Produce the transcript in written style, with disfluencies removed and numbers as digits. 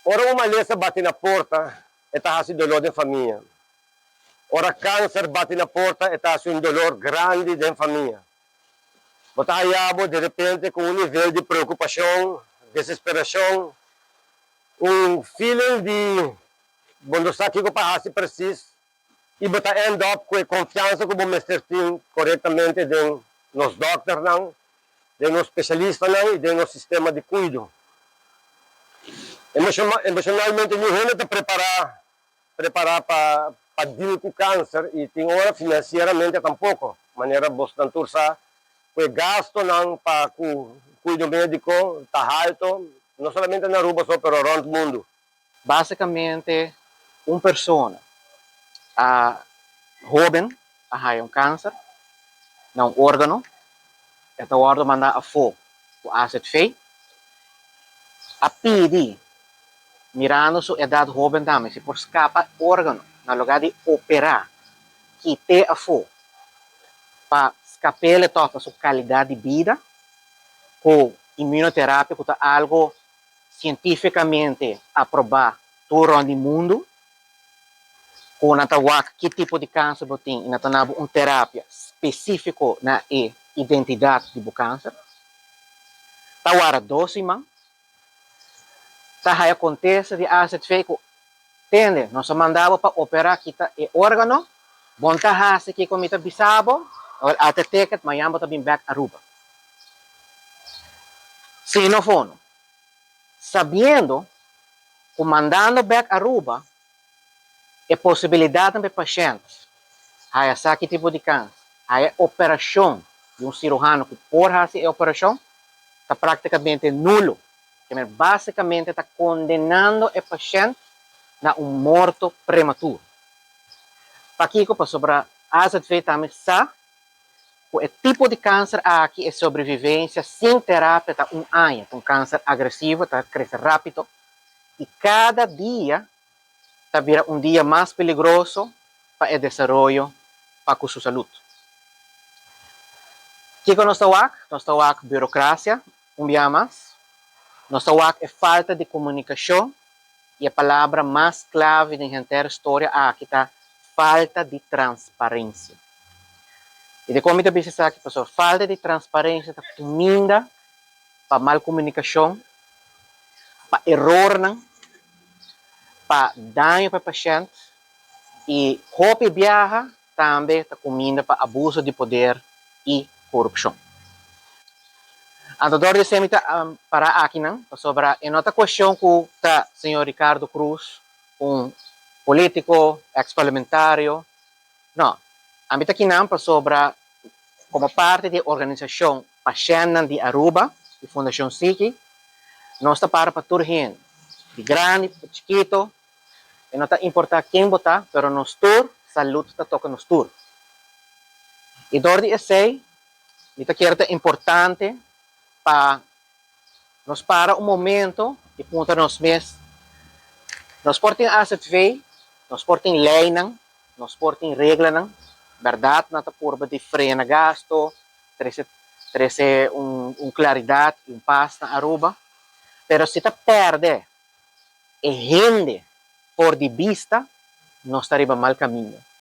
Ora un malesa bati na porta, e ta hasi dolor den famia. Ora cancer bati na porta, e ta hasi un dolor grandi den famia. Bo ta haya bo di repente cu un nivel di preocupacion, desesperacion, un feeling di bo no sa kico pa hasi precies y bo ta end up cu e confiansa cu bo mester tin corectamente den nos dokternan, den nos specialistanan y den nos sistema di cuido. Emocionalmente ni hende ta prepara pa deal cu cancer y tin ora financieramente tampoco. Manera bosnan tur sa, cu e gastonan pa cu cuido medico ta halto, no solamente na Aruba so, pero rond mundo. Basicamente, un persona a hoben a haya un cancer na un organo, e ta wordo manda afo cu AZV, a pidi, mirando su edad hoben tambe, si por scapa organo, na lugar di opera, kit'e afo, pa scap'e toch pa su calidad di bida, cu inmunoterapia, cu ta algo cientificamente aproba tur rond di mundo, cu nan ta wak ki tipo di cancer bo tin, y nan ta duna bo un terapia specifico na e identidad di bo cancer. Ta warda 2 siman, ta haya contesta di AZV cu tende, nos a manda bo pa opera kita e organo, bo n' ta hasi kico mi ta bisa bo, wel ata e ticket, mañan bo ta bin back Aruba. Si no fono, sabiendo cu mandando back Aruba, e posibilidad pa pashent haya sa ki tipo di cancer, haya operacion di un cirujano cu por hasi e operacion, ta practicamente nulo. Cu basicamente ta condenando e pashent na un morto prematuro. Pakico? Pasobra AZV tambe sa cu e tipo di cancer aki e sobrevivencia sin terapia ta un aña. Un cancer agresivo, ta crece rapido y cada dia ta bira un dia mas peligroso pa e desaroyo pa cu su salud. Kico nos ta wak? Nos ta wak burocracia, un dia mas. Nos ta wak e falta di comunicacion y e palabra mas clave den henter historia aki ta falta di transparencia. Y di con mi ta bisa esaki, pasobra falta di transparencia ta cuminda pa mal comunicacion, pa erornan, pa daño pa pashent y hopi biaha tambe ta cuminda pa abuso di poder y corupcion. Anto dor di esey mi ta para aki nan, pasobra e no ta cuestion cu ta señor Ricardo Croes, un politico, ex-parlamentario. No, ami ta akinan pasobra como parti di organisacion Pashentnan di Aruba, di Fundacion Siki, nos ta para pa tur hende, di grandi pa chikito, e no ta importa ken bo ta, pero nos tur, salud ta toca nos tur. Y dor di esey, mi ta kere ta importante pa nos para un momento y puntra nos mes: nos por tin AZV, nos por tin leynan, nos por tin reglanan, berdad nan ta purba di frena gasto, trece un claridad y un paz na Aruba, pero si ta perde e hende for di bista, nos ta riba mal camino.